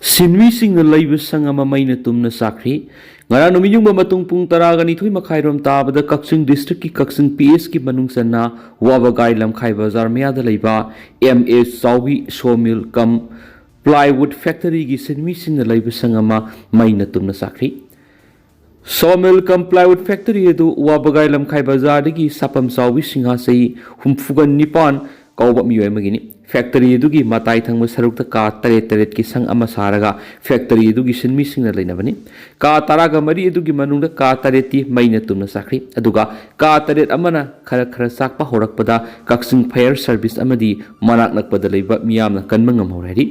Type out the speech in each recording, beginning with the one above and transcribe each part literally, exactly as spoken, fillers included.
ꯁꯤꯟꯃꯤꯁꯤꯡꯅ ꯂꯩꯕ ꯁꯪ ꯑꯃ ꯃꯩꯅ ꯇꯨꯝꯅ ꯆꯥꯛꯈ꯭ꯔꯤ꯫ ꯉꯔꯥꯡ ꯅꯨꯃꯤꯠ ꯌꯨꯡꯕ ꯃꯇꯨꯡ ꯄꯨꯡ ꯇꯔꯥꯒ ꯅꯤꯊꯣꯏ ꯃꯈꯥꯏꯔꯣꯝ ꯇꯥꯕꯗ ꯀꯛꯆꯤꯡ district ꯀꯤ ꯀꯛꯆꯤꯡ P S ꯀꯤ ꯃꯅꯨꯡ ꯆꯟꯅ ꯋꯥꯕꯒꯥꯏ ꯂꯝꯈꯥꯏ ꯕꯖꯥꯔ ꯃꯌꯥꯗ ꯂꯩꯕ M A Chaobi sawmill cum plywood factory ꯒꯤ ꯁꯤꯟꯃꯤꯁꯤꯡꯅ ꯂꯩꯕ ꯁꯪ ꯑꯃ ꯃꯩꯅ ꯇꯨꯝꯅ ꯆꯥꯛꯈ꯭ꯔꯤ꯫ Sawmill cum plywood factory ꯑꯗꯨ ꯋꯥꯕꯒꯥꯏ ꯂꯝꯈꯥꯏ ꯕꯖꯥꯔꯗꯒꯤ ꯁꯥꯄꯝ ꯆꯥꯎꯕꯤ ꯁꯤꯡꯍ ꯆꯍꯤ ꯍꯨꯝꯐꯨꯒ ꯅꯤꯄꯥꯟ ꯀꯧꯕ ꯃꯤꯑꯣꯏ ꯑꯃꯒꯤꯅꯤ꯫ Factory ꯑꯗꯨꯒꯤ ꯃꯇꯥꯏ ꯊꯪꯕ ꯁꯔꯨꯛꯇ ꯀꯥ ꯇꯔꯦꯠ ꯇꯔꯦꯠꯀꯤ ꯁꯪ ꯑꯃ ꯁꯥꯔꯒ factory ꯑꯗꯨꯒꯤ ꯁꯤꯟꯃꯤꯁꯤꯡꯅ ꯂꯩꯅꯕꯅꯤ꯫ ꯀꯥ ꯇꯔꯥꯒ ꯃꯔꯤ ꯑꯗꯨꯒꯤ ꯃꯅꯨꯡꯗ ꯀꯥ ꯇꯔꯦꯠꯇꯤ ꯃꯩꯅ ꯇꯨꯝꯅ ꯆꯥꯛꯈ꯭ꯔꯤ꯫ ꯑꯗꯨꯒ ꯀꯥ ꯇꯔꯦꯠ ꯑꯃꯅ ꯈꯔ ꯈꯔ ꯆꯥꯛꯄ ꯍꯧꯔꯛꯄꯗ ꯀꯛꯆꯤꯡ fire service ꯑꯃꯗꯤ ꯃꯅꯥꯛ ꯅꯛꯄꯗ ꯂꯩꯕ ꯃꯤꯌꯥꯝꯅ ꯀꯟꯕ ꯉꯝꯍꯧꯔꯦ ꯍꯥꯏꯔꯤ꯫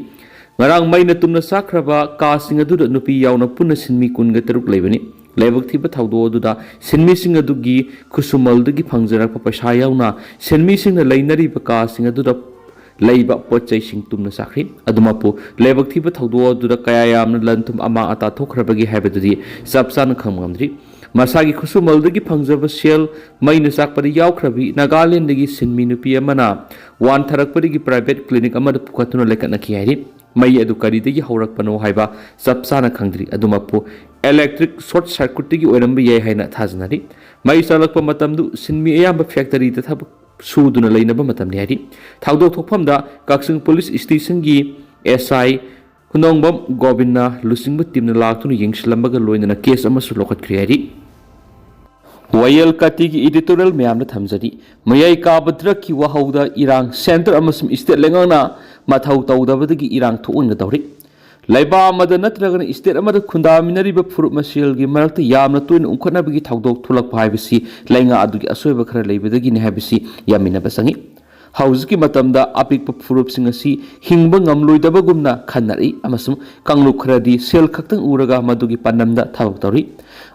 ꯉꯔꯥꯡ ꯃꯩꯅ ꯇꯨꯝꯅ ꯆꯥꯛꯈ꯭ꯔꯕ ꯀꯥꯁꯤꯡ ꯑꯗꯨꯗ ꯅꯨꯄꯤ ꯌꯥꯎꯅ ꯄꯨꯟꯅ ꯁꯤꯟꯃꯤ ꯀꯨꯟꯒ ꯇꯔꯨꯛ ꯂꯩꯕꯅꯤ꯫ ꯂꯥꯏꯕꯛ ꯊꯤꯕ ꯊꯧꯗꯣꯛ ꯑꯗꯨꯗ ꯁꯤꯟꯃꯤꯁꯤꯡ ꯑꯗꯨꯒꯤ ꯈꯨꯠꯁꯨꯃꯜꯗꯒꯤ ꯐꯪꯖꯔꯛꯄ ꯄꯩꯁꯥ ꯌꯥꯎꯅ ꯁꯤꯟꯃꯤꯁꯤꯡꯅ ꯂꯩꯅꯔꯤꯕ ꯀꯥꯁꯤꯡ ꯑꯗꯨꯗ ꯂꯩꯕ ꯄꯣꯠ ꯆꯩꯁꯤꯡ ꯇꯨꯝꯅ ꯆꯥꯛꯈ꯭ꯔꯤ꯫ ꯑꯗꯨꯃꯛꯄꯨ, ꯂꯥꯏꯕꯛ ꯊꯤꯕ ꯊꯧꯗꯣꯛ ꯑꯗꯨꯗ ꯀꯌꯥ ꯌꯥꯝꯅ ꯂꯟ ꯊꯨꯝ ꯑꯃꯥꯡ ꯑꯇꯥ ꯊꯣꯛꯈ꯭ꯔꯕꯒꯦ ꯍꯥꯏꯕꯗꯨꯗꯤ ꯆꯞ ꯆꯥꯅ ꯈꯪꯕ ꯉꯝꯗ꯭ꯔꯤ꯫ ꯃꯁꯥꯒꯤ ꯈꯨꯠꯁꯨꯃꯜꯗꯒꯤ ꯐꯪꯖꯕ ꯁꯦꯜ ꯃꯩꯅ ꯆꯥꯛꯄꯗ ꯌꯥꯎꯈ꯭ꯔꯕꯤ ꯅꯥꯒꯥꯂꯦꯟꯗꯒꯤ ꯁꯤꯟꯃꯤ ꯅꯨꯄꯤ ꯑꯃꯅ ꯋꯥꯟꯊꯔꯛꯄꯗꯒꯤ private clinic ꯑꯃꯗ ꯄꯨꯈꯠꯇꯨꯅ ꯂꯩꯈꯠꯅꯈꯤ ꯍꯥꯏꯔꯤ꯫ ꯃꯩ ꯑꯗꯨ ꯀꯔꯤꯗꯒꯤ ꯍꯧꯔꯛꯄꯅꯣ ꯍꯥꯏꯕ ꯆꯞ ꯆꯥꯅ ꯈꯪꯗ꯭ꯔꯤ꯫ ꯑꯗꯨꯃꯛꯄꯨ, electric short circuit ꯇꯒꯤ ꯑꯣꯏꯔꯝꯕ ꯌꯥꯏ ꯍꯥꯏꯅ ꯊꯥꯖꯅꯔꯤ꯫ ꯃꯩ ꯆꯥꯛꯂꯛꯄ ꯃꯇꯝꯗꯨ ꯁꯤꯟꯃꯤ ꯑꯌꯥꯝꯕ factory ꯗ ꯊꯕꯛ ꯁꯨꯗꯨꯅ ꯂꯩꯅꯕ ꯃꯇꯝꯅꯤ ꯍꯥꯏꯔꯤ꯫ ꯊꯧꯗꯣꯛ ꯊꯣꯛꯐꯝꯗ ꯀꯛꯆꯤꯡ police station ꯒꯤ S I ꯈꯨꯅꯣꯡꯕꯝ ꯒꯣꯕꯤꯟꯅ ꯂꯨꯆꯤꯡꯕ team ꯅ ꯂꯥꯛꯇꯨꯅ ꯌꯦꯡꯁꯤꯜꯂꯝꯕꯒ ꯂꯣꯏꯅꯅ case ꯑꯃꯁꯨ ꯂꯧꯈꯠꯈ꯭ꯔꯦ ꯍꯥꯏꯔꯤ꯫ ꯋꯥꯌꯦꯜ ꯀꯥꯇꯤꯒꯤ editorial ꯃꯌꯥꯝꯗ ꯊꯝꯖꯔꯤ꯫ ꯃꯌꯥꯏ ꯀꯥꯕ drug ꯀꯤ ꯋꯥꯍꯧꯗ ꯏꯔꯥꯡ, centre ꯑꯃꯁꯨꯡ state ꯂꯩꯉꯥꯛꯅ ꯃꯊꯧ ꯇꯧꯗꯕꯗꯒꯤ ꯏꯔꯥꯡ ꯊꯣꯛꯍꯟꯒꯗꯧꯔꯤ꯫ ꯂꯩꯕꯥꯛ ꯑꯃꯗ ꯅꯠꯇ꯭ꯔꯒꯅ state ꯑꯃꯗ ꯈꯨꯟꯗꯥꯃꯤꯟꯅꯔꯤꯕ ꯐꯨꯔꯨꯞ ꯃꯁꯦꯜꯒꯤ ꯃꯔꯛꯇ ꯌꯥꯝꯅ ꯇꯣꯏꯅ ꯎꯪꯈꯠꯅꯕꯒꯤ ꯊꯧꯗꯣꯛ ꯊꯣꯛꯂꯛꯄ ꯍꯥꯏꯕꯁꯤ ꯂꯩꯉꯥꯛ ꯑꯗꯨꯒꯤ ꯑꯁꯣꯏꯕ ꯈꯔ ꯂꯩꯕꯗꯒꯤꯅꯤ ꯍꯥꯏꯕꯁꯤ ꯌꯥꯃꯤꯟꯅꯕ ꯆꯪꯏ꯫ ꯍꯧꯖꯤꯛꯀꯤ ꯃꯇꯝꯗ ꯑꯄꯤꯛꯄ ꯐꯨꯔꯨꯞꯁꯤꯡ ꯑꯁꯤ ꯍꯤꯡꯕ ꯉꯝꯂꯣꯏꯗꯕꯒꯨꯝꯅ ꯈꯟꯅꯔꯛꯏ ꯑꯃꯁꯨꯡ ꯀꯥꯡꯂꯨꯞ ꯈꯔꯗꯤ ꯁꯦꯜ ꯈꯛꯇꯪ ꯎꯔꯒ ꯃꯗꯨꯒꯤ ꯄꯥꯟꯗꯝꯗ ꯊꯕꯛ ꯇꯧꯔꯤ꯫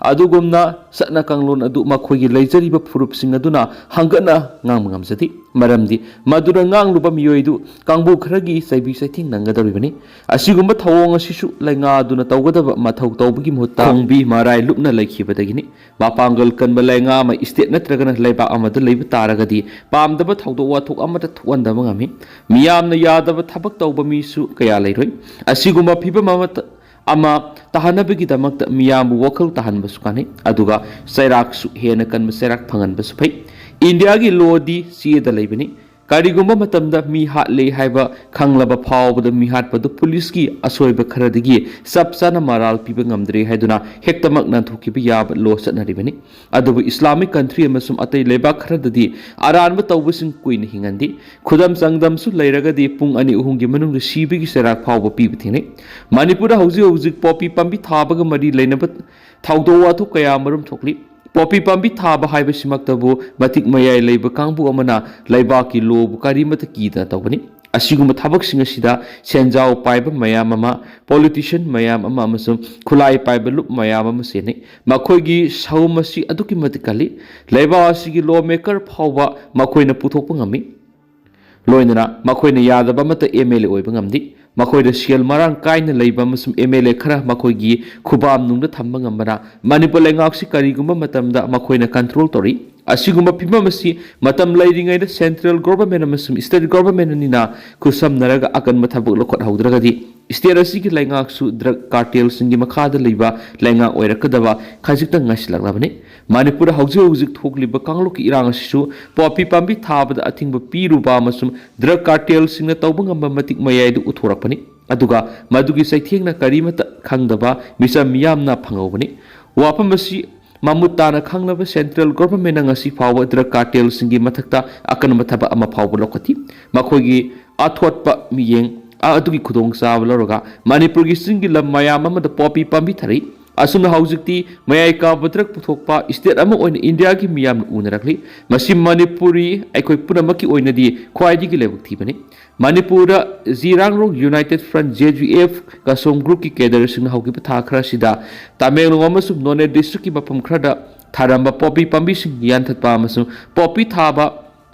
ꯑꯗꯨꯒꯨꯝꯅ ꯆꯠꯅ ꯀꯥꯡꯂꯣꯟ ꯑꯗꯨ ꯃꯈꯣꯏꯒꯤ ꯂꯩꯖꯔꯤꯕ ꯐꯨꯔꯨꯞꯁꯤꯡ ꯑꯗꯨꯅ ꯍꯪꯒꯠꯅ ꯉꯥꯡꯕ ꯉꯝꯖꯗꯦ꯫ ꯃꯔꯝꯗꯤ ꯃꯗꯨꯗ ꯉꯥꯡꯂꯨꯕ ꯃꯤꯑꯣꯏꯗꯨ ꯀꯥꯡꯕꯨ ꯈꯔꯒꯤ ꯆꯩꯕꯤ ꯆꯩꯊꯦꯡ ꯅꯪꯒꯗꯧꯔꯤꯕꯅꯤ꯫ ꯑꯁꯤꯒꯨꯝꯕ ꯊꯧꯑꯣꯡ ꯑꯁꯤꯁꯨ ꯂꯩꯉꯥꯛ ꯑꯗꯨꯅ ꯇꯧꯒꯗꯕ ꯃꯊꯧ ꯇꯧꯕꯒꯤ ꯃꯍꯨꯠꯇ ꯈꯣꯡꯕꯤ ꯃꯔꯥꯏ ꯂꯨꯞꯅ ꯂꯩꯈꯤꯕꯗꯒꯤꯅꯤ꯫ ꯃꯄꯥꯡꯒꯜ ꯀꯟꯕ ꯂꯩꯉꯥꯛ ꯑꯃ, ꯏꯁꯇꯦꯠ ꯅꯠꯇ꯭ꯔꯒꯅ ꯂꯩꯕꯥꯛ ꯑꯃꯗ ꯂꯩꯕ ꯇꯥꯔꯒꯗꯤ ꯄꯥꯝꯗꯕ ꯊꯧꯗꯣꯛ ꯋꯥꯊꯣꯛ ꯑꯃꯠꯇ ꯊꯣꯛꯍꯟꯗꯕ ꯉꯝꯃꯤ꯫ ꯃꯤꯌꯥꯝꯅ ꯌꯥꯗꯕ ꯊꯕꯛ ꯇꯧꯕ ꯃꯤꯁꯨ ꯀꯌꯥ ꯂꯩꯔꯣꯏ꯫ ꯑꯁꯤꯒꯨꯝꯕ ꯐꯤꯕꯝ ꯑꯃ ꯑꯃ ꯇꯥꯍꯟꯅꯕꯒꯤꯗꯃꯛꯇ ꯃꯤꯌꯥꯝꯕꯨ ꯋꯥꯈꯜ ꯇꯥꯍꯟꯕꯁꯨ ꯀꯥꯟꯅꯩ, ꯑꯗꯨꯒ ꯆꯩꯔꯥꯛꯁꯨ ꯍꯦꯟꯅ ꯀꯟꯕ ꯆꯩꯔꯥꯛ ꯐꯪꯍꯟꯕꯁꯨ ꯐꯩ꯫ ꯏꯟꯗꯤꯌꯥꯒꯤ ꯂꯣꯗꯤ ꯆꯦꯗ ꯂꯩꯕꯅꯤ꯫ ꯀꯔꯤꯒꯨꯝꯕ ꯃꯇꯝꯗ ꯃꯤ ꯍꯥꯠꯂꯦ ꯍꯥꯏꯕ ꯈꯪꯂꯕ ꯐꯥꯎꯕꯗ ꯃꯤ ꯍꯥꯠꯄꯗꯨ ꯄꯨꯂꯤꯁꯀꯤ ꯑꯁꯣꯏꯕ ꯈꯔꯗꯒꯤ ꯆꯞ ꯆꯥꯅ ꯃꯔꯥꯜ ꯄꯤꯕ ꯉꯝꯗ꯭ꯔꯦ ꯍꯥꯏꯗꯨꯅ ꯍꯦꯛꯇꯃꯛ ꯅꯥꯟꯊꯣꯛꯈꯤꯕ ꯌꯥꯕ ꯂꯣ ꯆꯠꯅꯔꯤꯕꯅꯤ꯫ ꯑꯗꯨꯕꯨ ꯏꯁꯂꯥꯃꯤꯛ ꯀꯟꯇ꯭ꯔꯤ ꯑꯃꯁꯨꯡ ꯑꯇꯩ ꯂꯩꯕꯥꯛ ꯈꯔꯗꯗꯤ ꯑꯔꯥꯟꯕ ꯇꯧꯕꯁꯤꯡ ꯀꯨꯏꯅ ꯍꯤꯡꯍꯟꯗꯦ꯫ ꯈꯨꯗꯝ ꯆꯥꯡꯗꯝꯁꯨ ꯂꯩꯔꯒꯗꯤ ꯄꯨꯡ ꯑꯅꯤ ꯑꯍꯨꯝꯒꯤ ꯃꯅꯨꯡꯗ ꯁꯤꯕꯒꯤ ꯆꯩꯔꯥꯛ ꯐꯥꯎꯕ ꯄꯤꯕ ꯊꯦꯡꯅꯩ꯫ ꯃꯅꯤꯄꯨꯔꯗ ꯍꯧꯖꯤꯛ ꯍꯧꯖꯤꯛ ꯄꯣꯄꯤ ꯄꯥꯝꯕꯤ ꯊꯥꯕꯒ ꯃꯔꯤ ꯂꯩꯅꯕ ꯊꯧꯗꯣꯛ ꯋꯥꯊꯣꯛ ꯀꯌꯥ ꯑꯃꯔꯣꯝ ꯊꯣꯛꯂꯤ꯫ ꯄꯣꯄꯤ ꯄꯥꯝꯕꯤ ꯊꯥꯕ ꯍꯥꯏꯕꯁꯤꯃꯛꯇꯕꯨ ꯃꯇꯤꯛ ꯃꯌꯥꯏ ꯂꯩꯕ ꯀꯥꯡꯕꯨ ꯑꯃꯅ ꯂꯩꯕꯥꯛꯀꯤ ꯂꯣꯕꯨ ꯀꯔꯤꯃꯠꯇ ꯀꯤꯗꯅ ꯇꯧꯕꯅꯤ꯫ ꯑꯁꯤꯒꯨꯝꯕ ꯊꯕꯛꯁꯤꯡ ꯑꯁꯤꯗ ꯁꯦꯟꯖꯥꯎ ꯄꯥꯏꯕ ꯃꯌꯥꯝ ꯑꯃ, ꯄꯣꯂꯤꯇꯤꯁꯤꯌꯟ ꯃꯌꯥꯝ ꯑꯃ ꯑꯃꯁꯨꯡ ꯈꯨꯠꯂꯥꯏ ꯄꯥꯏꯕ ꯂꯨꯞ ꯃꯌꯥꯝ ꯑꯃ ꯆꯦꯟꯅꯩ꯫ ꯃꯈꯣꯏꯒꯤ ꯁꯍꯨꯝ ꯑꯁꯤ ꯑꯗꯨꯛꯀꯤ ꯃꯇꯤꯛ ꯀꯜꯂꯤ꯫ ꯂꯩꯕꯥꯛ ꯑꯁꯤꯒꯤ ꯂꯣ ꯃꯦꯀꯔ ꯐꯥꯎꯕ ꯃꯈꯣꯏꯅ ꯄꯨꯊꯣꯛꯄ ꯉꯝꯃꯤ꯫ ꯂꯣꯏꯅꯅ ꯃꯈꯣꯏꯅ ꯌꯥꯗꯕ ꯑꯃꯠꯇ ꯑꯦꯝ ꯑꯦꯜ ꯑꯦ ꯑꯣꯏꯕ ꯉꯝꯗꯦ꯫ ꯃꯈꯣꯏꯗ ꯁꯦꯜ ꯃꯔꯥꯡ ꯀꯥꯏꯅ ꯂꯩꯕ ꯑꯃꯁꯨꯡ ꯑꯦꯝ ꯑꯦꯜ ꯑꯦ ꯈꯔ ꯃꯈꯣꯏꯒꯤ ꯈꯨꯕꯥꯝꯅꯨꯡꯗ ꯊꯝꯕ ꯉꯝꯕꯅ ꯃꯅꯤꯄꯨꯔ ꯂꯩꯉꯥꯛꯁꯤ ꯀꯔꯤꯒꯨꯝꯕ ꯃꯇꯝꯗ ꯃꯈꯣꯏꯅ ꯀꯟꯇ꯭ꯔꯣꯜ ꯇꯧꯔꯤ꯫ ꯑꯁꯤꯒꯨꯝꯕ ꯐꯤꯕꯝ ꯑꯁꯤ ꯃꯇꯝ ꯂꯩꯔꯤꯉꯩꯗ ꯁꯦꯟꯇ꯭ꯔꯦꯜ ꯒꯣꯚꯔꯟꯃꯦꯟꯠ ꯑꯃꯁꯨꯡ ꯁ꯭ꯇꯦꯠ ꯒꯣꯚꯔꯟꯃꯦꯟꯠ ꯑꯅꯤꯅ ꯈꯨꯠꯁꯝꯅꯔꯒ ꯑꯀꯟꯕ ꯊꯕꯛ ꯂꯧꯈꯠꯍꯧꯗ꯭ꯔꯒꯗꯤ ꯁ꯭ꯇꯦꯠ ꯑꯁꯤꯒꯤ ꯂꯩꯉꯥꯛꯁꯨ ꯗ꯭ꯔꯒ ꯀꯥꯔꯇꯦꯜꯁꯤꯡꯒꯤ ꯃꯈꯥꯗ ꯂꯩꯕ ꯂꯩꯉꯥꯛ ꯑꯣꯏꯔꯛꯀꯗꯕ ꯈꯖꯤꯛꯇꯪ ꯉꯥꯏꯁꯤꯜꯂꯛꯂꯕꯅꯤ꯫ ꯃꯅꯤꯄꯨꯔꯗ ꯍꯧꯖꯤꯛ ꯍꯧꯖꯤꯛ ꯊꯣꯛꯂꯤꯕ ꯀꯥꯡꯂꯨꯞꯀꯤ ꯏꯔꯥꯡ ꯑꯁꯤꯁꯨ ꯄꯣꯄꯤ ꯄꯥꯝꯕꯤ ꯊꯥꯕꯗ ꯑꯊꯤꯡꯕ ꯄꯤꯔꯨꯕ ꯑꯃꯁꯨꯡ ꯗ꯭ꯔꯒ ꯀꯥꯔꯇꯦꯜꯁꯤꯡꯅ ꯇꯧꯕ ꯉꯝꯕ ꯃꯇꯤꯛ ꯃꯌꯥꯏꯗꯨ ꯎꯠꯊꯣꯔꯛꯄꯅꯤ꯫ ꯑꯗꯨꯒ ꯃꯗꯨꯒꯤ ꯆꯩꯊꯦꯡꯅ ꯀꯔꯤꯃꯠꯇ ꯈꯪꯗꯕ ꯃꯤꯆꯝ ꯃꯤꯌꯥꯝꯅ ꯐꯪꯍꯧꯕꯅꯤ꯫ ꯋꯥꯐꯝ ꯑꯁꯤ ꯃꯃꯨꯠ ꯇꯥꯅ ꯈꯪꯂꯕ ꯁꯦꯟꯇ꯭ꯔꯦꯜ ꯒꯣꯚꯔꯟꯃꯦꯟꯠꯅ ꯉꯁꯤ ꯐꯥꯎꯕ ꯗ꯭ꯔꯒ ꯀꯥꯔꯇꯦꯜꯁꯤꯡꯒꯤ ꯃꯊꯛꯇ ꯑꯀꯟꯕ ꯊꯕꯛ ꯑꯃ ꯐꯥꯎꯕ ꯂꯧꯈꯠꯇꯦ꯫ ꯃꯈꯣꯏꯒꯤ ꯑꯊꯣꯠꯄ ꯃꯤꯠꯌꯦꯡ ꯑꯗꯨꯒꯤ ꯈꯨꯗꯣꯡꯆꯥꯕ ꯂꯧꯔꯒ ꯃꯅꯤꯄꯨꯔꯒꯤ ꯆꯤꯡꯒꯤ ꯂꯝ ꯃꯌꯥꯝ ꯑꯃꯗ ꯄꯣꯄꯤ ꯄꯥꯝꯕꯤ ꯊꯥꯔꯤ꯫ ꯑꯁꯨꯝꯅ ꯍꯧꯖꯤꯛꯇꯤ ꯃꯌꯥꯏ ꯀꯥꯕ ꯗ꯭ꯔꯒ ꯄꯨꯊꯣꯛꯄ ꯁ꯭ꯇꯦꯠ ꯑꯃ ꯑꯣꯏꯅ ꯏꯟꯗꯤꯌꯥꯒꯤ ꯃꯤꯌꯥꯝꯅ ꯎꯅꯔꯛꯂꯤ꯫ ꯃꯁꯤ ꯃꯅꯤꯄꯨꯔꯤ ꯑꯩꯈꯣꯏ ꯄꯨꯝꯅꯃꯛꯀꯤ ꯑꯣꯏꯅꯗꯤ ꯈ꯭ꯋꯥꯏꯗꯒꯤ ꯂꯥꯏꯕꯛ ꯊꯤꯕꯅꯤ꯫ ꯃꯅꯤꯄꯨꯔꯗ Zeliangrong united front, J U F, Kasom ꯒ꯭ꯔꯨꯞꯀꯤ ꯀꯦꯗꯔꯁꯤꯡꯅ ꯍꯧꯈꯤꯕ ꯊꯥ ꯈꯔꯁꯤꯗ ꯇꯃꯦꯡꯂꯣꯡ ꯑꯃꯁꯨꯡ ꯅꯣꯅꯦ ꯗꯤꯁꯇ꯭ꯔꯤꯛꯀꯤ ꯃꯐꯝ ꯈꯔꯗ ꯊꯥꯔꯝꯕ ꯄꯣꯄꯤ ꯄꯥꯝꯕꯤꯁꯤꯡ ꯌꯥꯟꯊꯠꯄ ꯑꯃꯁꯨꯡ ꯄꯣꯄꯤ ꯊꯥꯕ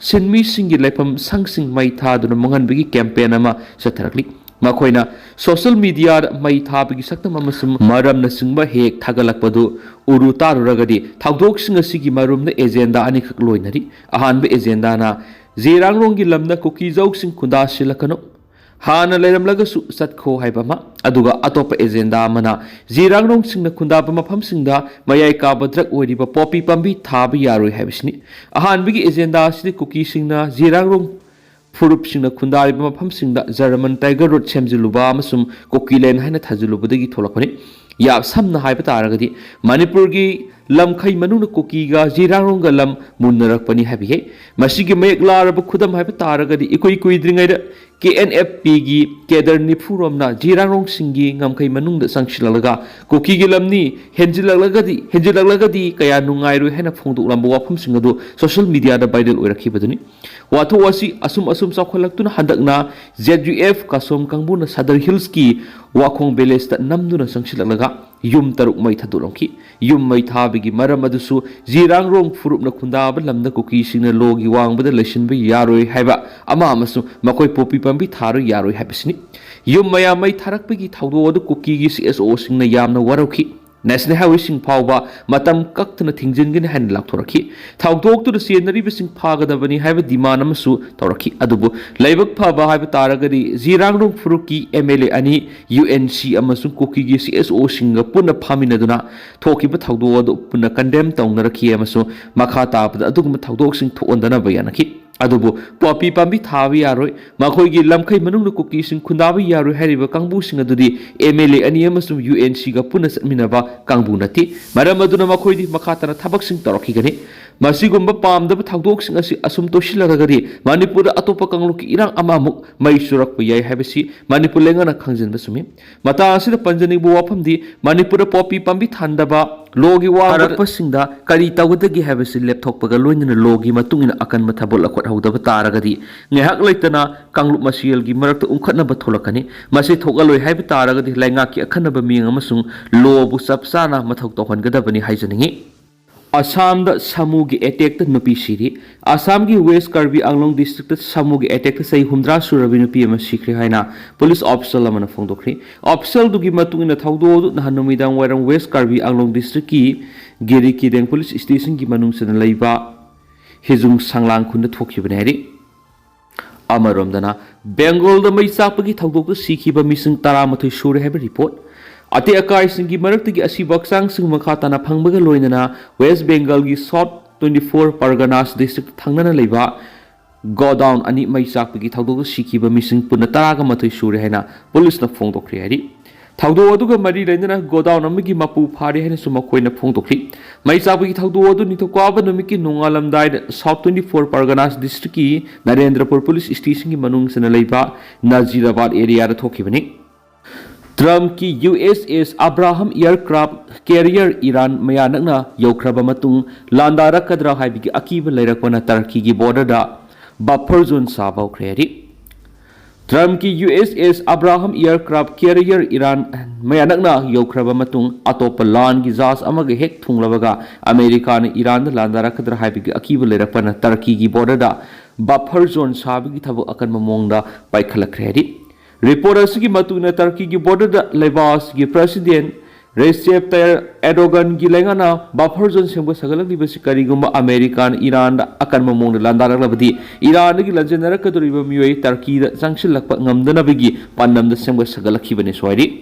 ꯁꯤꯟꯃꯤꯁꯤꯡꯒꯤ ꯂꯩꯐꯝ ꯁꯪꯁꯤꯡ ꯃꯩ ꯊꯥꯗꯨꯅ ꯃꯥꯡꯍꯟꯕꯒꯤ ꯀꯦꯝꯄꯦꯟ ꯑꯃ ꯆꯠꯊꯔꯛꯂꯤ꯫ ꯃꯈꯣꯏꯅ ꯁꯣꯁꯤꯌꯦꯜ ꯃꯤꯗꯤꯌꯥꯗ ꯃꯩ ꯊꯥꯕꯒꯤ ꯁꯛꯇꯝ ꯑꯃꯁꯨꯡ ꯃꯔꯝꯅꯆꯤꯡꯕ ꯍꯦꯛ ꯊꯥꯒꯠꯂꯛꯄꯗꯨ ꯎꯔꯨ ꯇꯥꯔꯨꯔꯒꯗꯤ ꯊꯧꯗꯣꯛꯁꯤꯡ ꯑꯁꯤꯒꯤ ꯃꯔꯨꯝꯗ ꯑꯦꯖꯦꯟꯗꯥ ꯑꯅꯤꯈꯛ ꯂꯣꯏꯅꯔꯤ꯫ ꯑꯍꯥꯟꯕ ꯑꯦꯖꯦꯟꯗꯥꯅ ꯖꯤꯔꯥꯡꯔꯣꯡꯒꯤ ꯂꯝꯗ ꯀꯨꯀꯤꯖꯧꯁꯤꯡ ꯈꯨꯟꯗꯥꯁꯤꯜꯂꯛꯀꯅꯨ, ꯍꯥꯟꯅ ꯂꯩꯔꯝꯂꯒꯁꯨ ꯆꯠꯈꯣ ꯍꯥꯏꯕ ꯑꯃ, ꯑꯗꯨꯒ ꯑꯇꯣꯞꯄ ꯑꯦꯖꯦꯟꯗꯥ ꯑꯃꯅ ꯖꯤꯔꯥꯡꯔꯣꯡꯁꯤꯡꯅ ꯈꯨꯟꯗꯥꯕ ꯃꯐꯝꯁꯤꯡꯗ ꯃꯌꯥꯏ ꯀꯥꯕ ꯗ꯭ꯔꯒ ꯑꯣꯏꯔꯤꯕ ꯄꯣꯄꯤ ꯄꯥꯝꯕꯤ ꯊꯥꯕ ꯌꯥꯔꯣꯏ ꯍꯥꯏꯕꯁꯤꯅꯤ꯫ ꯑꯍꯥꯟꯕꯒꯤ ꯑꯦꯖꯦꯟꯗꯥ ꯑꯁꯤꯗꯤ ꯀꯨꯀꯤꯁꯤꯡꯅ ꯖꯤꯔꯥꯡꯔꯣꯡ ꯐꯨꯔꯨꯞꯁꯤꯡꯅ ꯈꯨꯟꯗꯥꯔꯤꯕ ꯃꯐꯝꯁꯤꯡꯗ ꯖꯔꯃꯟ ꯇꯥꯏꯒꯔ ꯔꯨꯠ ꯁꯦꯝꯖꯤꯜꯂꯨꯕ ꯑꯃꯁꯨꯡ ꯀꯨꯀꯤꯂꯦꯟ ꯍꯥꯏꯅ ꯊꯥꯖꯤꯜꯂꯨꯕꯗꯒꯤ ꯊꯣꯛꯂꯛꯄꯅꯤ꯫ ꯌꯥꯝ ꯁꯝꯅ ꯍꯥꯏꯕ ꯇꯥꯔꯒꯗꯤ, ꯃꯅꯤꯄꯨꯔꯒꯤ ꯂꯝꯈꯩ ꯃꯅꯨꯡꯗ ꯀꯨꯀꯤꯒ ꯖꯤꯔꯥꯡꯔꯣꯡꯒ ꯂꯝ ꯃꯨꯟꯅꯔꯛꯄꯅꯤ ꯍꯥꯏꯕ ꯌꯥꯏ꯫ ꯃꯁꯤꯒꯤ ꯃꯌꯦꯛ ꯂꯥꯔꯕ ꯈꯨꯗꯝ ꯍꯥꯏꯕ ꯇꯥꯔꯒꯗꯤ, ꯏꯀꯨꯏ ꯀꯨꯏꯗ꯭ꯔꯤꯉꯩꯗ ꯀꯦ ꯑꯦꯟ ꯑꯦꯐ ꯄꯤꯒꯤ ꯀꯦꯗꯔ ꯅꯤꯐꯨꯔꯣꯝꯅ ꯖꯤꯔꯥꯡꯔꯣꯡꯁꯤꯡꯒꯤ ꯉꯝꯈꯩ ꯃꯅꯨꯡꯗ ꯆꯪꯁꯤꯜꯂꯛꯂꯒ ꯀꯨꯀꯤꯒꯤ ꯂꯝꯅꯤ, ꯍꯦꯟꯖꯤꯜꯂꯛꯂꯒꯗꯤ, ꯍꯦꯟꯖꯤꯜꯂꯛꯂꯒꯗꯤ ꯀꯌꯥ ꯅꯨꯡꯉꯥꯏꯔꯣꯏ ꯍꯥꯏꯅ ꯐꯣꯡꯗꯣꯛꯂꯝꯕ ꯋꯥꯐꯝꯁꯤꯡ ꯑꯗꯨ ꯁꯣꯁꯤꯌꯦꯜ ꯃꯤꯗꯤꯌꯥꯗ ꯚꯥꯏꯔꯦꯜ ꯑꯣꯏꯔꯛꯈꯤꯕꯗꯨꯅꯤ꯫ ꯋꯥꯊꯣꯛ ꯑꯁꯤ ꯑꯁꯨꯝ ꯑꯁꯨꯝ ꯆꯥꯎꯈꯠꯂꯛꯇꯨꯅ ꯍꯟꯗꯛꯅ ꯖꯦꯠ ꯌꯨ ꯑꯦꯐ ꯀꯁꯣꯝ ꯀꯥꯡꯕꯨꯅ ꯁꯗꯔ ꯍꯤꯜꯁꯀꯤ ꯋꯥꯈꯣꯡ ꯚꯤꯂꯦꯖꯇ ꯅꯝꯗꯨꯅ ꯆꯪꯁꯤꯜꯂꯛꯂꯒ ꯌꯨꯝ ꯇꯔꯨꯛ ꯃꯩ ꯊꯥꯗꯣꯛꯂꯝꯈꯤ꯫ ꯌꯨꯝ ꯃꯩ ꯊꯥꯕꯒꯤ ꯃꯔꯝ ꯑꯗꯨꯁꯨ ꯖꯤꯔꯥꯡꯔꯣꯡ ꯐꯨꯔꯨꯞꯅ ꯈꯨꯟꯗꯥꯕ ꯂꯝꯗ ꯀꯨꯀꯤꯁꯤꯡꯅ ꯂꯣꯒꯤ ꯋꯥꯡꯃꯗ ꯂꯩꯁꯤꯟꯕ ꯌꯥꯔꯣꯏ ꯍꯥꯏꯕ ꯑꯃ ꯑꯃꯁꯨꯡ ꯃꯈꯣꯏ ꯄꯣꯄꯤ ꯄꯥꯝꯕꯤ ꯊꯥꯔꯣꯏ ꯌꯥꯔꯣꯏ ꯍꯥꯏꯕꯁꯤꯅꯤ꯫ ꯌꯨꯝ ꯃꯌꯥꯝ ꯃꯩ ꯊꯥꯔꯛꯄꯒꯤ ꯊꯧꯗꯣꯛ ꯑꯗꯨ ꯀꯨꯀꯤꯒꯤ ꯁꯤ ꯑꯦꯁ ꯑꯣꯁꯤꯡꯅ ꯌꯥꯝꯅ ꯋꯥꯔꯧꯈꯤ꯫ ꯅꯦꯁꯅꯦꯜ ꯍꯥꯏꯋꯦꯁꯤꯡ ꯐꯥꯎꯕ ꯃꯇꯝ ꯀꯛꯇꯅ ꯊꯤꯡꯖꯤꯟꯒꯅꯤ ꯍꯥꯏꯅ ꯂꯥꯎꯊꯣꯔꯛꯈꯤ꯫ ꯊꯧꯗꯣꯛꯇꯨꯗ ꯆꯦꯟꯅꯔꯤꯕꯁꯤꯡ ꯐꯥꯒꯗꯕꯅꯤ ꯍꯥꯏꯕ ꯗꯤꯃꯥꯟ ꯑꯃꯁꯨ ꯇꯧꯔꯛꯈꯤ꯫ ꯑꯗꯨꯕꯨ ꯂꯥꯏꯕꯛ ꯐꯕ ꯍꯥꯏꯕ ꯇꯥꯔꯒꯗꯤ ꯖꯤꯔꯥꯡꯔꯣꯡ ꯐꯨꯔꯨꯞꯀꯤ ꯑꯦꯝ ꯑꯦꯜ ꯑꯦ ꯑꯅꯤ, ꯌꯨ ꯑꯦꯟ ꯁꯤ ꯑꯃꯁꯨꯡ ꯀꯨꯀꯤꯒꯤ ꯁꯤ ꯑꯦꯁ ꯑꯣꯁꯤꯡꯒ ꯄꯨꯟꯅ ꯐꯝꯃꯤꯟꯅꯗꯨꯅ ꯊꯣꯛꯈꯤꯕ ꯊꯧꯗꯣꯛ ꯑꯗꯨ ꯄꯨꯟꯅ ꯀꯟꯗꯦꯝ ꯇꯧꯅꯔꯛꯈꯤ ꯑꯃꯁꯨꯡ ꯃꯈꯥ ꯇꯥꯕꯗ ꯑꯗꯨꯒꯨꯝꯕ ꯊꯧꯗꯣꯛꯁꯤꯡ ꯊꯣꯛꯍꯟꯗꯅꯕ ꯌꯥꯅꯈꯤ꯫ ꯑꯗꯨꯕꯨ ꯄꯣꯄꯤ ꯄꯥꯝꯕꯤ ꯊꯥꯕ ꯌꯥꯔꯣꯏ, ꯃꯈꯣꯏꯒꯤ ꯂꯝꯈꯩ ꯃꯅꯨꯡꯗ ꯀꯨꯀꯤꯁꯤꯡ ꯈꯨꯟꯗꯥꯕ ꯌꯥꯔꯣꯏ ꯍꯥꯏꯔꯤꯕ ꯀꯥꯡꯕꯨꯁꯤꯡ ꯑꯗꯨꯗꯤ ꯑꯦꯝ ꯑꯦꯜ ꯑꯦ ꯑꯅꯤ ꯑꯃꯁꯨꯡ ꯌꯨ ꯑꯦꯟ ꯁꯤꯒ ꯄꯨꯟꯅ ꯆꯠꯃꯤꯟꯅꯕ ꯀꯥꯡꯕꯨ ꯅꯠꯇꯦ꯫ ꯃꯔꯝ ꯑꯗꯨꯅ ꯃꯈꯣꯏꯗꯤ ꯃꯈꯥ ꯇꯥꯅ ꯊꯕꯛꯁꯤꯡ ꯇꯧꯔꯛꯈꯤꯒꯅꯤ꯫ ꯃꯁꯤꯒꯨꯝꯕ ꯄꯥꯝꯗꯕ ꯊꯧꯗꯣꯛꯁꯤꯡ ꯑꯁꯤ ꯑꯁꯨꯝ ꯇꯣꯏꯁꯤꯜꯂꯛꯂꯒꯗꯤ ꯃꯅꯤꯄꯨꯔꯗ ꯑꯇꯣꯞꯄ ꯀꯥꯡꯂꯨꯞꯀꯤ ꯏꯔꯥꯡ ꯑꯃ ꯑꯃꯨꯛ ꯃꯩ ꯆꯨꯔꯛꯄ ꯌꯥꯏ ꯍꯥꯏꯕꯁꯤ ꯃꯅꯤꯄꯨꯔ ꯂꯩꯉꯥꯛꯅ ꯈꯪꯖꯤꯟꯕ ꯆꯨꯝꯃꯤ꯫ ꯃꯇꯥꯡ ꯑꯁꯤꯗ ꯄꯟꯖꯅꯤꯡꯕ ꯋꯥꯐꯝꯗꯤ, ꯃꯅꯤꯄꯨꯔꯗ ꯄꯣꯄꯤ ꯄꯥꯝꯕꯤ ꯊꯥꯟꯗꯕ, ꯂꯣꯒꯤ ꯋꯥ ꯊꯥꯔꯛꯄꯁꯤꯡꯗ ꯀꯔꯤ ꯇꯧꯒꯗꯒꯦ ꯍꯥꯏꯕꯁꯤ ꯂꯦꯞꯊꯣꯛꯄꯒ ꯂꯣꯏꯅꯅ ꯂꯣꯒꯤ ꯃꯇꯨꯡ ꯏꯟꯅ ꯑꯀꯟꯕ ꯊꯕꯛ ꯂꯧꯈꯠꯍꯧꯗꯕ ꯇꯥꯔꯒꯗꯤ ꯉꯥꯏꯍꯥꯛ ꯂꯩꯇꯅ ꯀꯥꯡꯂꯨꯞ ꯃꯁꯦꯜꯒꯤ ꯃꯔꯛꯇ ꯎꯪꯈꯠꯅꯕ ꯊꯣꯛꯂꯛꯀꯅꯤ꯫ ꯃꯁꯤ ꯊꯣꯛꯍꯜꯂꯣꯏ ꯍꯥꯏꯕ ꯇꯥꯔꯒꯗꯤ ꯂꯩꯉꯥꯛꯀꯤ ꯑꯈꯟꯅꯕ ꯃꯤꯠꯌꯦꯡ ꯑꯃꯁꯨꯡ ꯂꯣꯕꯨ ꯆꯞ ꯆꯥꯅ ꯃꯊꯧ ꯇꯧꯍꯟꯒꯗꯕꯅꯤ ꯍꯥꯏꯖꯅꯤꯡꯏ꯫ ꯑꯁꯥꯝꯗ ꯁꯥꯃꯨꯒꯤ ꯑꯦꯇꯦꯛꯇ ꯅꯨꯄꯤ ꯁꯤꯔꯤ꯫ ꯑꯁꯥꯝꯒꯤ ꯋꯦꯁ ꯀꯥꯔꯕꯤ ꯑꯪꯂꯣꯡ ꯗꯤꯁꯇ꯭ꯔꯤꯛꯇ ꯁꯥꯃꯨꯒꯤ ꯑꯦꯇꯦꯛꯇ ꯆꯍꯤ ꯍꯨꯝꯗ꯭ꯔꯥ ꯁꯨꯔꯕꯤ ꯅꯨꯄꯤ ꯑꯃ ꯁꯤꯈ꯭ꯔꯦ ꯍꯥꯏꯅ ꯄꯨꯂꯤꯁ ꯑꯣꯐꯤꯁꯦꯜ ꯑꯃꯅ ꯐꯣꯡꯗꯣꯛꯈ꯭ꯔꯦ꯫ ꯑꯣꯐꯤꯁꯦꯜꯗꯨꯒꯤ ꯃꯇꯨꯡ ꯏꯟꯅ ꯊꯧꯗꯣꯛ ꯑꯗꯨ ꯅꯍꯥꯟ ꯅꯨꯃꯤꯗꯥꯡ ꯋꯥꯏꯔꯝ ꯋꯦꯁ ꯀꯥꯔꯕꯤ ꯑꯪꯂꯣꯡ ꯗꯤꯁꯇ꯭ꯔꯤꯛꯀꯤ ꯒꯤꯔꯤ ꯀꯤꯗꯦꯡ ꯄꯨꯂꯤꯁ ꯁ꯭ꯇꯦꯁꯟꯒꯤ ꯃꯅꯨꯡ ꯆꯟꯅ ꯂꯩꯕ ꯍꯤꯖꯨꯡ ꯁꯪꯂꯥꯡ ꯈꯨꯟꯗ ꯊꯣꯛꯈꯤꯕꯅꯤ ꯍꯥꯏꯔꯤ꯫ ꯑꯃꯔꯣꯝꯗꯅ, ꯕꯦꯡꯒꯣꯜꯗ ꯃꯩ ꯆꯥꯛꯄꯒꯤ ꯊꯧꯗꯣꯛꯇ ꯁꯤꯈꯤꯕ ꯃꯤꯁꯤꯡ ꯇꯔꯥꯃꯥꯊꯣꯏ ꯁꯨꯔꯦ ꯍꯥꯏꯕ ꯔꯤꯄꯣꯔꯠ꯫ ꯑꯇꯦꯛ ꯑꯀꯥꯏꯁꯤꯡꯒꯤ ꯃꯔꯛꯇꯒꯤ ꯑꯁꯤꯕ ꯍꯛꯆꯥꯡꯁꯤꯡ ꯃꯈꯥ ꯇꯥꯅ ꯐꯪꯕꯒ ꯂꯣꯏꯅꯅ ꯋꯦꯁ ꯕꯦꯡꯒꯜꯒꯤ south twenty four Parganas district ꯊꯪꯅꯅ ꯂꯩꯕ ꯒꯣꯗꯥꯎꯟ ꯑꯅꯤ ꯃꯩ ꯆꯥꯛꯄꯒꯤ ꯊꯧꯗꯣꯛꯇ ꯁꯤꯈꯤꯕ ꯃꯤꯁꯤꯡ ꯄꯨꯟꯅ ꯇꯔꯥꯒ ꯃꯥꯊꯣꯏ ꯁꯨꯔꯦ ꯍꯥꯏꯅ ꯄꯨꯂꯤꯁꯅ ꯐꯣꯡꯗꯣꯛꯈ꯭ꯔꯦ ꯍꯥꯏꯔꯤ꯫ ꯊꯧꯗꯣꯛ ꯑꯗꯨꯒ ꯃꯔꯤ ꯂꯩꯅꯅ ꯒꯣꯗꯥꯎꯟ ꯑꯃꯒꯤ ꯃꯄꯨ ꯐꯥꯔꯦ ꯍꯥꯏꯅꯁꯨ ꯃꯈꯣꯏꯅ ꯐꯣꯡꯗꯣꯛꯈꯤ꯫ ꯃꯩ ꯆꯥꯛꯄꯒꯤ ꯊꯧꯗꯣꯛ ꯑꯗꯨ ꯅꯤꯡꯊꯧꯀꯥꯕ ꯅꯨꯃꯤꯠꯀꯤ ꯅꯣꯡꯉꯥꯜꯂꯝꯗꯥꯏꯗ ꯁꯥꯎꯠ ꯇ꯭ꯋꯦꯟꯇꯤ ꯐꯣꯔ ꯄꯔꯒꯅꯥꯁ ꯗꯤꯁꯇ꯭ꯔꯤꯛꯀꯤ ꯅꯔꯦꯟꯗ꯭ꯔꯄꯨꯔ ꯄꯨꯂꯤꯁ ꯁ꯭ꯇꯦꯁꯟꯒꯤ ꯃꯅꯨꯡ ꯆꯟꯅ ꯂꯩꯕ ꯅꯖꯤꯔꯥꯕꯥꯗ ꯑꯦꯔꯤꯌꯥꯗ ꯊꯣꯛꯈꯤꯕꯅꯤ꯫ ꯇ꯭ꯔꯝꯞꯀꯤ ꯌꯨ ꯑꯦꯁ ꯑꯦꯁ ꯑꯕ꯭ꯔꯥꯍꯝ ꯑꯦꯌꯔꯀ꯭ꯔꯥꯐ ꯀꯦꯔꯤꯌꯔ ꯏꯔꯥꯟ ꯃꯌꯥ ꯅꯛꯅ ꯌꯧꯈ꯭ꯔꯕ ꯃꯇꯨꯡ ꯂꯥꯟꯗꯥꯔꯛꯀꯗ꯭ꯔꯥ ꯍꯥꯏꯕꯒꯤ ꯑꯀꯤꯕ ꯂꯩꯔꯛꯄꯅ ꯇꯔꯀꯤꯒꯤ ꯕꯣꯔꯗꯔꯗ ꯕꯐꯔ ꯖꯣꯟ ꯁꯥꯕ ꯍꯧꯈ꯭ꯔꯦ ꯍꯥꯏꯔꯤ꯫ ꯇ꯭ꯔꯝꯞꯀꯤ ꯌꯨ ꯑꯦꯁ ꯑꯦꯁ ꯑꯕ꯭ꯔꯥꯍꯝ ꯑꯦꯌꯔꯀ꯭ꯔꯥꯐ ꯀꯦꯔꯤꯌꯔ ꯏꯔꯥꯟ ꯃꯌꯥ ꯅꯛꯅ ꯌꯧꯈ꯭ꯔꯕ ꯃꯇꯨꯡ ꯑꯇꯣꯞꯄ ꯂꯥꯟꯒꯤ ꯖꯍꯥꯖ ꯑꯃꯒ ꯍꯦꯛ ꯊꯨꯡꯂꯕꯒ ꯑꯃꯦꯔꯤꯀꯥꯅ ꯏꯔꯥꯟꯗ ꯂꯥꯟꯗꯥꯔꯛꯀꯗ꯭ꯔꯥ ꯍꯥꯏꯕꯒꯤ ꯑꯀꯤꯕ ꯂꯩꯔꯛꯄꯅ ꯇꯔꯀꯤꯒꯤ ꯕꯣꯔꯗꯔꯗ ꯕꯐꯔ ꯖꯣꯟ ꯁꯥꯕꯒꯤ ꯊꯕꯛ ꯑꯀꯟꯕ ꯃꯑꯣꯡꯗ ꯄꯥꯏꯈꯠꯂꯛꯈ꯭ꯔꯦ ꯍꯥꯏꯔꯤ꯫ ꯔꯤꯄꯣꯔꯠ ꯑꯁꯤꯒꯤ ꯃꯇꯨꯡ ꯏꯟꯅ ꯇꯔꯀꯤꯒꯤ ꯕꯣꯔꯗꯔꯗ ꯂꯩꯕꯥꯛ ꯑꯁꯤꯒꯤ ꯄ꯭ꯔꯁꯤꯗꯦꯟ ꯔꯦꯁꯦꯞ ꯇꯌꯔ ꯑꯦꯔꯗꯣꯒꯟꯒꯤ ꯂꯩꯉꯥꯛꯅ ꯕꯐꯔ ꯖꯣꯟ ꯁꯦꯝꯒꯠ ꯁꯥꯒꯠꯂꯛꯂꯤꯕꯁꯤ ꯀꯔꯤꯒꯨꯝꯕ ꯑꯃꯦꯔꯤꯀꯥꯅ ꯏꯔꯥꯟꯗ ꯑꯀꯟꯕ ꯃꯑꯣꯡꯗ ꯂꯥꯟꯗꯥꯔꯛꯂꯕꯗꯤ ꯏꯔꯥꯟꯗꯒꯤ ꯂꯥꯟꯖꯦꯟꯅꯔꯛꯀꯗꯧꯔꯤꯕ ꯃꯤꯑꯣꯏ ꯇꯔꯀꯤꯗ ꯆꯪꯁꯤꯜꯂꯛꯄ ꯉꯝꯗꯅꯕꯒꯤ ꯄꯥꯟꯗꯝꯗ ꯁꯦꯝꯒꯠ ꯁꯥꯒꯠꯂꯛꯈꯤꯕꯅꯤ ꯍꯥꯏꯔꯤ꯫